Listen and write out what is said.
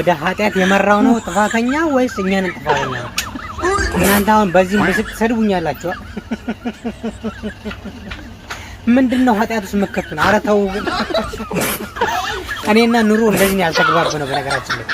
ወደ ኃጢአት የመራው ነው ጥፋተኛ ወይስ እኛንን ጥፋተኛ ነው? እናንተ አሁን በዚህም ብስቅ ትሰድቡኛላችሁ። ምንድን ነው ኃጢአት ውስጥ መከቱን? ኧረ ተው ግን። እኔና ኑሮ እንደዚህ ነው ያልተግባብ ነው። በነገራችን ላይ